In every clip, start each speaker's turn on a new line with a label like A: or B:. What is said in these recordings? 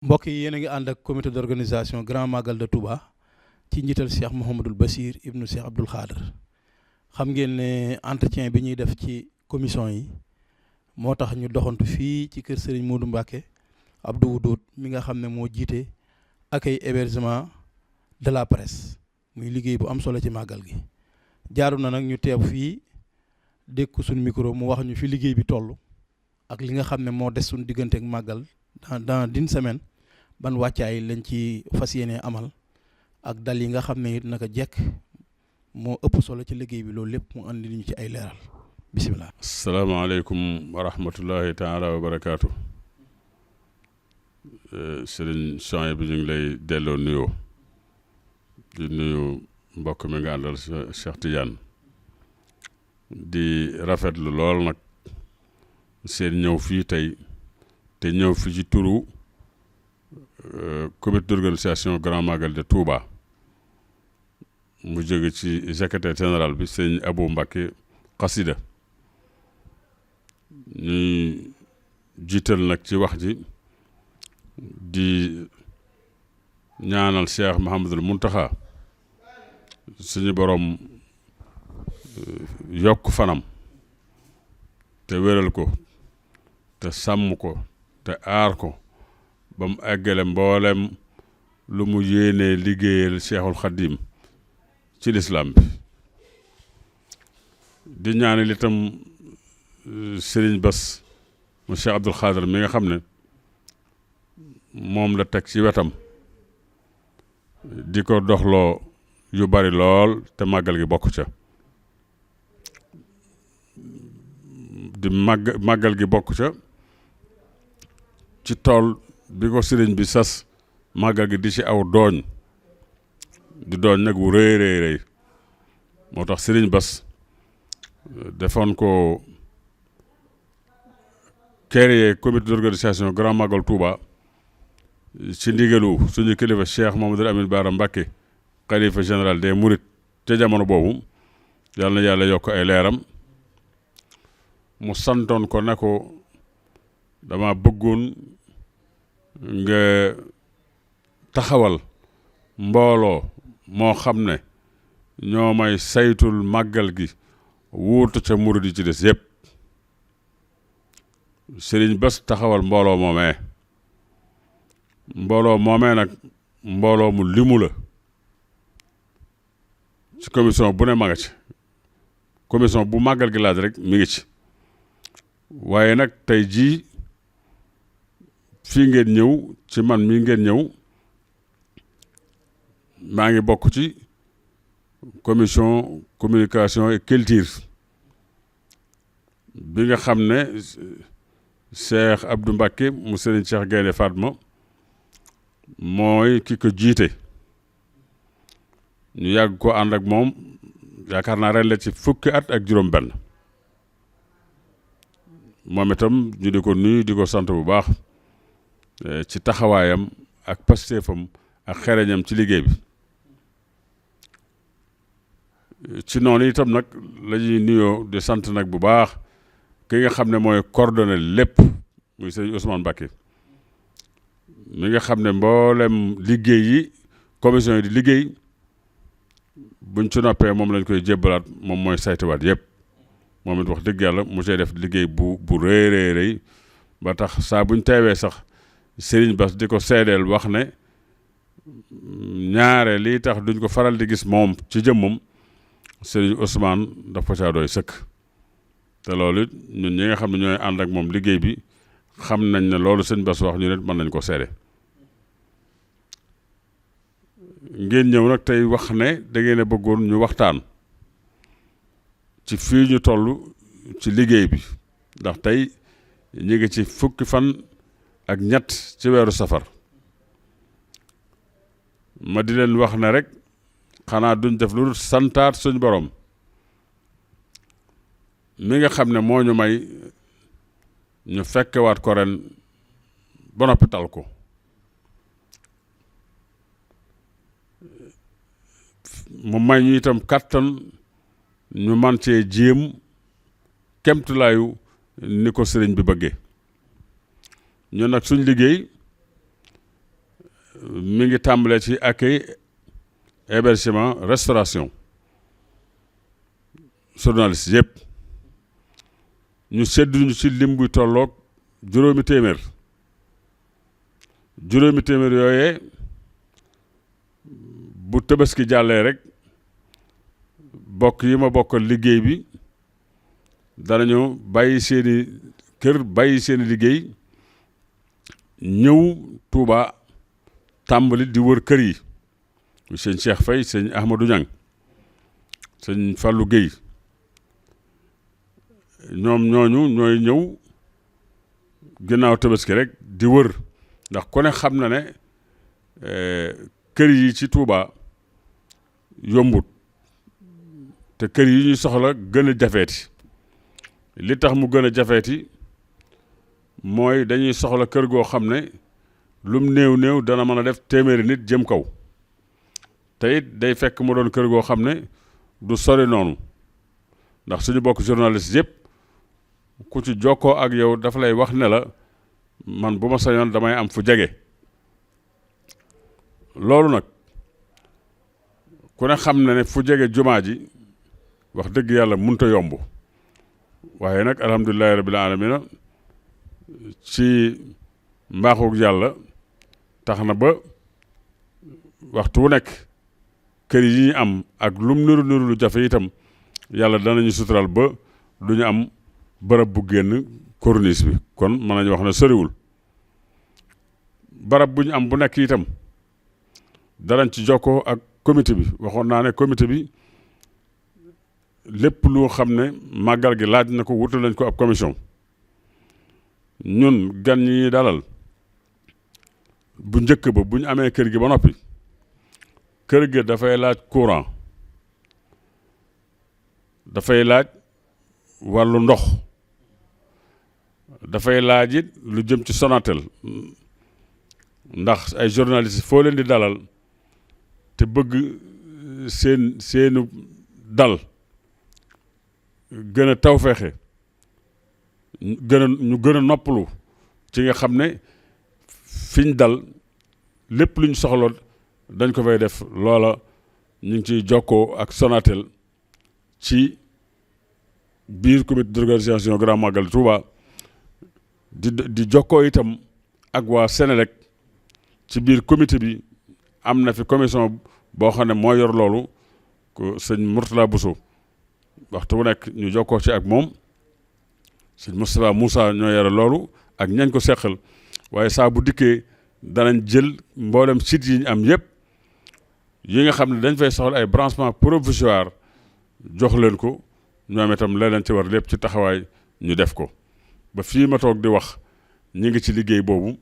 A: mbokk yi yéen a ngi ànd ak comité d'organisation Grand Magal de Touba ci njiital Cheikh Mouhamadul Bachir ibnu Cheikh Abdoul Khadr xam ngeen ne entretien bi ñuy def ci commission yi moo tax ñu doxantu fii ci kër Serigne Modou Mbacké Abdou Wadoud mi nga xam ne moo jiite accueil hébergement de la presse muy liggéey bu am solo ci màggal gi jaaru na nag ñu teew fii dékk suñu micro mu wax ñu fi liggéey bi toll ak li nga xam ne moo des suñu diggante ak màggal dans d'une semaine ban wàccaay lañ ci fas yéene amal ak dal yi nga xam ne it naka jekk moo ëpp solo ci liggéey bi loolu lépp mu andi ñu ci ay leeral bisimilah.
B: asalaamaaleykum wa rahmatullahi taala wa barakaatu. Sëriñ Chouaïb bi ñu ngi lay delloo nuyoo di nuyu mbokk mi nga àndal Cheikh Tidiane di rafetlu lool nag seen ñëw fii tey te ñëw fi ci turu comité d'organisation Grand Magal de Touba mu jóge ci secrétaire général bi sëñ Abou Mbacké Xasida ñuy jiital nag ci wax ji di ñaanal Cheikh Mouhamadul Mountakha suñu borom yokk fanam te wéral ko te sàmm ko te aar ko ba mu eggale mboolem lu mu yéenee liggéeyal Cheikhul Khadim ci lislaam bi di ñaanal itam Serigne Bass mu Cheikh Abdoul Khadr mi nga xam ne moom la teg ci wetam di ko doxloo yu bari lool te màggal gi bokk ca di màggal gi bokk ca ci tool bi ko sëriñ bi sas màggal gi di ci aw dooñ di dooñ nag wu rëy rëy rëy moo tax sëriñ Bass defoon ko créer comité d'organisation Grand Magal Touba ci ndigalu suñu kilifa Cheikh Mamadou Amine Bara Mbacké xalifa général des Mourides ca jamono boobu yàlla na yàlla yokk ay leeram mu santoon ko ne ko dama bëggoon nga taxawal mbooloo moo xam ne ñoo may saytul màggal gi wuutu ca murid yi ci des yépp Sëriñ Bass taxawal mbooloo moomee nag mbooloo mu limu la ci commission bu ne ma nga ci commission bu màggal gi laaj rek mi ngi ci waaye nag tey jii fii ngeen ñëw ci man mii ngeen ñëw maa ngi bokk ci commission communication et culture bi nga xam ne Cheikh Abdou Mbacké mu Serigne Cheikh Gaïndé Fatma mooy ki ko jiite ñu yàgg ko ànd ak moom yaakaar naa ren la ci fukki at ak juróom benn moom itam ñu di ko nuyu di ko sant bu baax ci taxawaayam ak pastéefam ak xereñam ci liggéey bi ci noonu itam nag la ñuy nuyoo di sant nag bu baax ki nga xam ne mooy coordonné lépp muy sëñ Ousmane Mbacké mi nga xam ne mboolem liggéey yi commission yi di liggéey buñ ci noppee moom lañ koy jébbalaat moom mooy saytuwaat yëpp moom it wax dëgg yàlla mu see def liggéey bu rëy ba tax saa buñ teewee sax Serigne Bass di ko seedeel wax ne ñaare lii tax duñ ko faral di gis moom ci jëmmam Serigne Ousmane daf ko caa doy sëkk te loolu ñun ñi nga xam ne ñooy ànd ak moom liggéey bi xam nañ ne loolu Serigne Bass wax ñu ne mën nañ ko seede ngeen ñëw nag tey wax ne da ngeen a bëggoon ñu waxtaan ci fii ñu toll ci liggéey bi ndax tey ñu ngi ci fukki fan ak ñett ci weeru safar ma di leen wax ne rek xanaa duñ def lu santaat suñ borom mi nga xam ne moo ñu may ñu fekkewaat ko ren ba noppi tal ko mu may ñu itam kàttan ñu man cee jéem kemtulaayu ni ko sëriñ bi bëggee ñun nag suñ liggéey mi ngi tàmbalee ci accueil hébergement restauration journaliste yëpp ñu sedduñu ci lim buy tolloog juróomi téeméer yooyee bu Tabaski jàllee rek bokk yi ma bokkal liggéey bi danañu bàyyi seeni kër bàyyi seeni liggéey ñëw Touba tàmbali di wër kër yi sëñ Cheikh Faye sëñ Ahmadou Niang sëñ Fallou Guèye ñoom ñooñu ñooy ñëw ginnaaw Tabaski rek di wër ndax ku ne xam na ne kër yi ci Touba yombut te kër yi ñuy soxla gën a jafeeti li tax mu gën a jafeeti mooy dañuy soxla kër goo xam ne lum néew dana mën a def téeméeri nit jëm kaw te it day fekk mu doon kër goo xam ne du sori noonu ndax suñu bokk journaliste yëpp ku ci jokkoo ak yow dafa lay wax ne la man bu ma sañoon damay am fu jege loolu nag ku ne xam na ne fu jege jumaa ji wax dëgg yàlla mënut a yomb waaye nag alhamdulilahi rabbil alamina ci mbaaxug yàlla tax na ba waxtu wu nekk kër yi ñu am ak lum niru lu jafe itam yàlla danañu sutural ba du ñu am barab bu génn corniche bi kon mën nañu wax ne soriwul barab bu ñu am bu nekk itam danañ ci jokkoo ak comité bi waxoon naa ne comité bi lépp lu xam ne màggal gi laaj na ko wutal nañ ko ab commission ñun gan ñi dalal bu njëkk ba bu ñu amee kër gi ba noppi kër gi dafay laaj courant dafay laaj wàllu ndox dafay laaj it lu jëm ci Sonatel ndax ay journalistes foo leen di dalal te bëgg seenu dal gën a tawfeexe ñu gën a noppalu ci nga xam ne fiñ dal lépp luñ soxla dañ ko fay def loola ñu ngi ciy jokkoo ak Sonatel ci biir comité d'organisation Grand Magal Touba di jokkoo itam ak waa Sénélec ci biir comité bi am na fi commission boo xam ne moo yor loolu ko sëñ Mourtala Bousso waxtu bu nekk ñu jokkoo ci ak moom sëñ Moustapha Moussa ñoo yore loolu ak ñañ ko seqal waaye saa bu dikkee danañ jël mboolem site yi ñu am yëpp yi nga xam ne dañ fay soxla ay branchement provisoire jox leen ko ñoom itam leneen ci war lépp ci taxawaay ñu def ko ba fii ma toog di wax ñu ngi ci liggéey boobu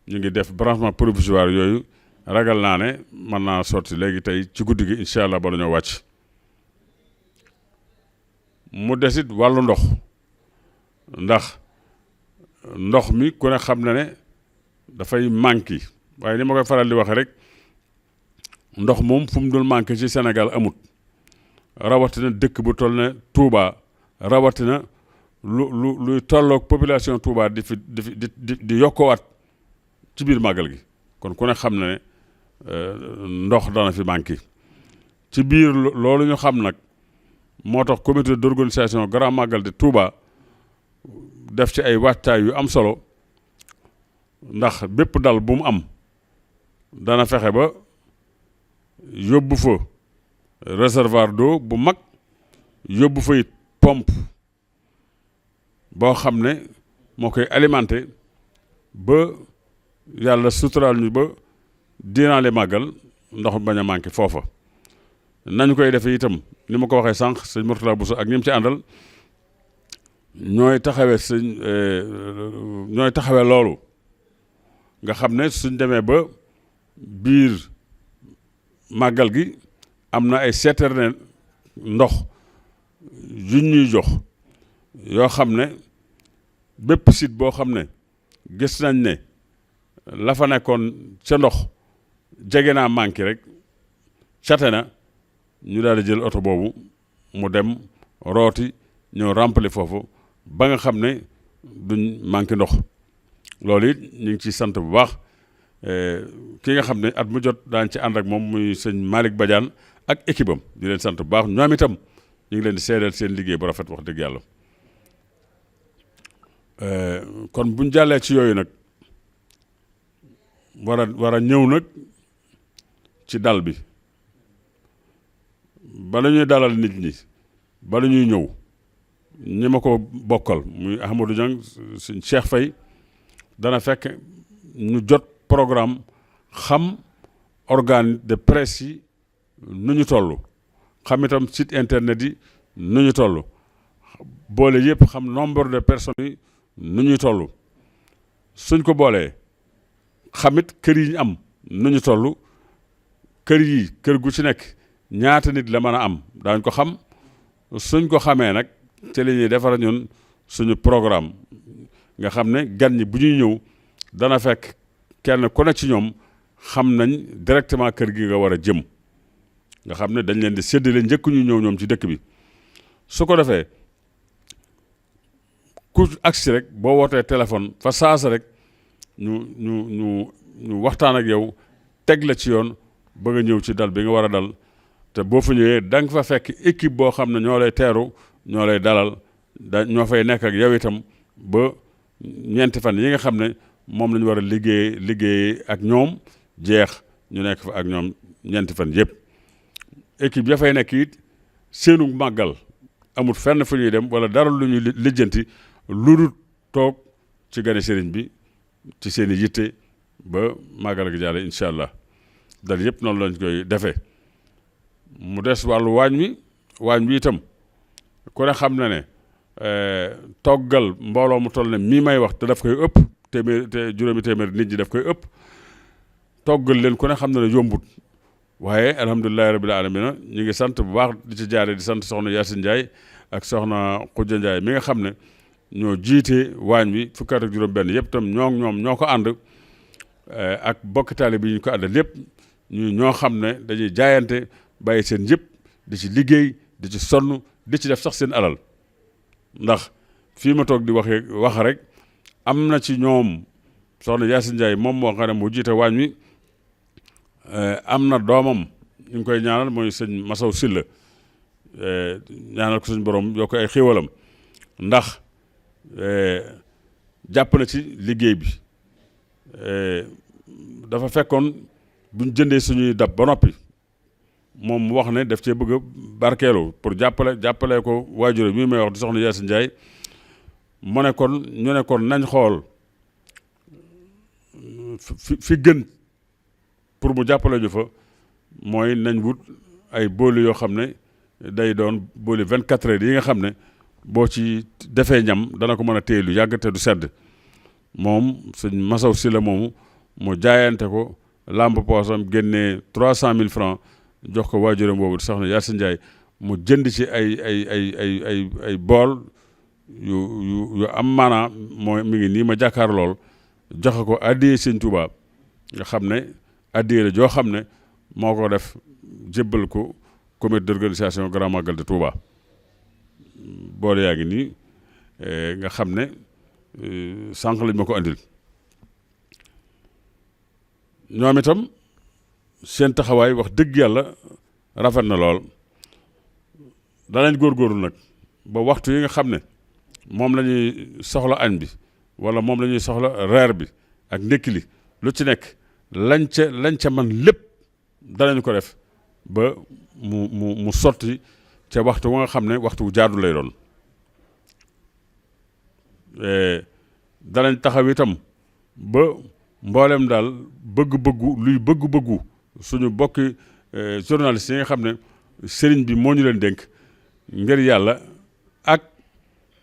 B: ñu ngi def branchement provisoire yooyu ragal naa ne mën naa sotti léegi tey ci guddi gi incha allah ba dañoo wàcc mu desit wàllu ndox ndax ndox mi ku ne xam na ne dafay manqué waaye ni ma koy faral di waxe rek ndox moom fu mu dul manqué ci Sénégal amut rawatina dëkk bu toll ne Touba rawatina luy tolloog population Touba di yokkowaat ci biir màggal gi kon ku ne xam na ne ndox dana fi manqué ci biir loolu ñu xam nag moo tax comité d'organisation Grand Magal de Touba def ci ay waajtaay yu am solo ndax bépp dal bu mu am dana fexe ba yóbbu fa réservoir d'eau bu mag yóbbu fa it pompe boo xam ne moo koy alimenté ba yàlla suturaal ñu ba dinaale màggal ndox bañ a manqué foofa nañu koy defee itam ni ma ko waxee sànq sëñ Mourtala Bousso ak ñi mu ci àndal ñooy taxawee loolu nga xam ne suñ demee ba biir màggal gi am na ay citerne ndox yu ñuy jox yoo xam ne bépp site boo xam ne gis nañ ne la fa nekkoon ca ndox jege naa manqué rek cate na ñu daal di jël oto boobu mu dem rooti ñëw remplir foofu ba nga xam ne duñ manqué ndox loolu it ñu ngi ciy sant bu baax ki nga xam ne at mu jot daañ ci ànd ak moom muy sëñ Malick Badiane ak équipe am di leen sant bu baax ñoom itam ñu ngi leen di seedeel seen liggéey bu rafet wax dëgg yàlla kon buñ jàllee ci yooyu nag war a ñëw nag ci dal bi bala ñuy dalal nit ñi bala ñuy ñëw ñi ma ko bokkal muy Ahmadou Niang suñ Cheikh Faye dana fekk ñu jot programme xam organe de presse yi nu ñu toll xam itam site internet yi nu ñu toll boole yëpp xam nombre de personnes yi nu ñuy toll suñ ko boolee xamit kër yi ñu am nu ñu toll kër gu ci nekk ñaata nit la mën a am daañ ko xam suñ ko xamee nag ci li ñuy defar ñun suñu programme nga xam ne gan ñi bu ñuy ñëw dana fekk kenn ku ne ci ñoom xam nañ directement kër gi nga war a jëm nga xam ne dañ leen di séddale njëkk ñu ñëw ñoom ci dëkk bi su ko defee ku agsi rek boo wootee téléphone fa saasa rek ñu waxtaan ak yow teg la ci yoon ba nga ñëw ci dal bi nga war a dal te boo fa ñëwee da nga fa fekk équipe boo xam ne ñoo lay teeru ñoo lay dalal ñoo fay nekk ak yow itam ba ñeenti fan yi nga xam ne moom la ñu war a liggéey ak ñoom jeex ñu nekk fa ak ñoom ñeenti fan yëpp équipe ya fay nekk it seenu màggal amul fenn fu ñuy dem wala dara lu ñuy lijjanti lu dul toog ci gane sëriñ bi ci seen i yitte ba màggal gi jàll incha allah dal yëpp noonu lañ koy defee mu des wàllu waañ wi itam ku ne xam na ne toggal mbooloo mu toll ne mii may wax te daf koy ëpp juróomi téeméer nit ñi daf koy ëpp toggal leen ku ne xam na ne yombut waaye alhamdulilahi rabbil alamina ñu ngi sant bu baax di ci jaare di sant soxna Yacine Ndiaye ak soxna Khoudia Ndiaye mi nga xam ne ñoo jiite waañ wi fukki at ak juróom benn yëpp tam ñoom ñoo ko ànd ak bokk taalibe bi ñu ko àndal lépp ñoo xam ne dañuy jaayante bàyyi seen yëpp di ci liggéey di ci sonn di ci def sax seen alal ndax fii ma toog di wax rek am na ci ñoom soxna Yacine Ndiaye moom moo xam ne mu jiite waañ wi am na doomam ñu ngi koy ñaanal mooy sëñ Masaw Silla ñaanal ko suñ borom yokk ay xéwalam ndax jàpp na ci liggéey bi dafa fekkoon buñ jëndee suñuy dab ba noppi moom mu wax ne daf cee bëgg a barkeelu pour jàppale ko waajur mi may wax di soxna Yacine Ndiaye mu ne kon ñu ne kon nañ xool fi gën pour mu jàppale ñu fa mooy nañ wut ay booli yoo xam ne day doon booli 24 heures yi nga xam ne boo ci defee ñam dana ko mën a téye lu yàgg te du sedd moom sëñ Masaw si la moomu mu jaayante ko lamb poosam génnee 300 000 francs jox ko waajuram boobu soxna Yacine Ndiaye mu jënd ci ay bool yu am maanaa mooy mi ngi nii ma jàkkaar lool joxe ko addiyee sëñ Touba nga xam ne addiyee la joo xam ne moo ko def jébbal ko comité d'organisation Grand Magal de Touba boole yaa ngi nii nga xam ne sànq lañ ma ko andil ñoom itam seen taxawaay wax dëgg yàlla rafet na lool danañ góorgóorlu nag ba waxtu yi nga xam ne moom la ñuy soxla añ bi wala moom la ñuy soxla reer bi ak ndékki li lu ci nekk lañ ca man lépp danañ ko def ba mu sotti ca waxtu wa nga xam ne waxtu wu jaadu lay doon danañ taxaw itam ba mboolem daal bëgg-bëggu suñu bokki journaliste yi nga xam ne sëriñ bi moo ñu leen dénk ngir yàlla ak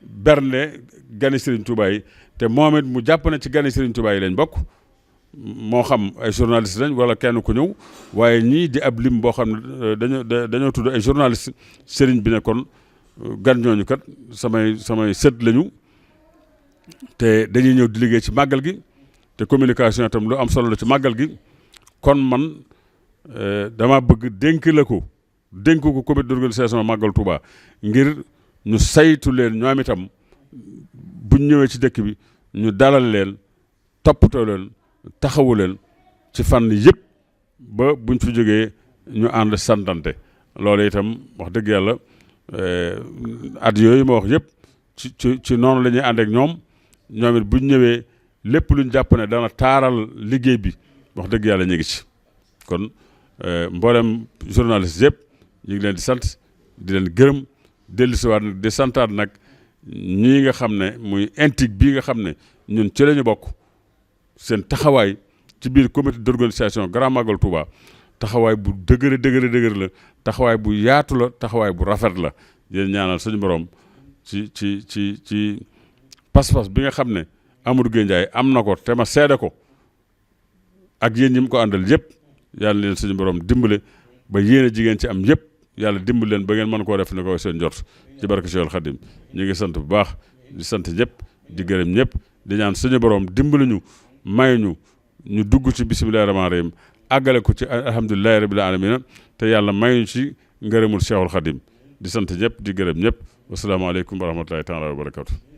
B: bernde gani sëriñ Touba yi te moom it mu jàpp na ci gani sëriñ Touba yi lañ bokk moo xam ay journaliste lañ wala kenn ku ñëw waaye ñii di ab lim boo xam ne dañoo tudd ay journaliste sëriñ bi ne kon gan ñooñu kat samay sët lañu te dañuy ñëw di liggéey ci màggal gi te communication itam lu am solo la ci màggal gi kon man dama bëgg dénk ko comité d'organisation màggal Touba ngir ñu saytu leen ñoom itam buñ ñëwee ci dëkk bi ñu dalal leen toppatoo leen taxawu leen ci fànn yëpp ba buñ fi jógee ñu ànd santante loolu itam wax dëgg yàlla at yooyu ma wax yëpp ci noonu la ñuy ànd ak ñoom it buñ ñëwee lépp luñ jàpp ne dana taaral liggéey bi wax dëgg yàlla ñu ngi ci kon mboolem journaliste yëpp ñu ngi leen di sant di leen gërëm dellusiwaat nag di santaat nag ñii nga xam ne muy intique bii nga xam ne ñun ci la ñu bokk seen taxawaay ci biir comité d'organisation Grand Magal Touba taxawaay bu dëgër la taxawaay bu yaatu la taxawaay bu rafet la yéen ñaanal suñu borom ci pas-pas bi nga xam ne Amadou Gueye Ndiaye am na ko te ma seede ko ak yéen ñi mu ko àndal yëpp yàlla leen suñu borom dimbale ba yéen a jigéen ci am yëpp yàlla dimbali leen ba ngeen mën koo def ne ko seen njort ci barke Cheikhul Khadim ñu ngi sant bu baax di sant ñëpp di gërëm ñëpp di ñaan suñu borom dimbali ñu may ñu dugg ci bisimilah rahmaani rahim àggale ko ci alhamdulilahi rabbil alamin te yàlla may ñu ci ngërëmul Cheikhul Khadim di sant ñëpp di gërëm ñëpp wasalaamaaleykum wa rahmatulahi taala wa barakatu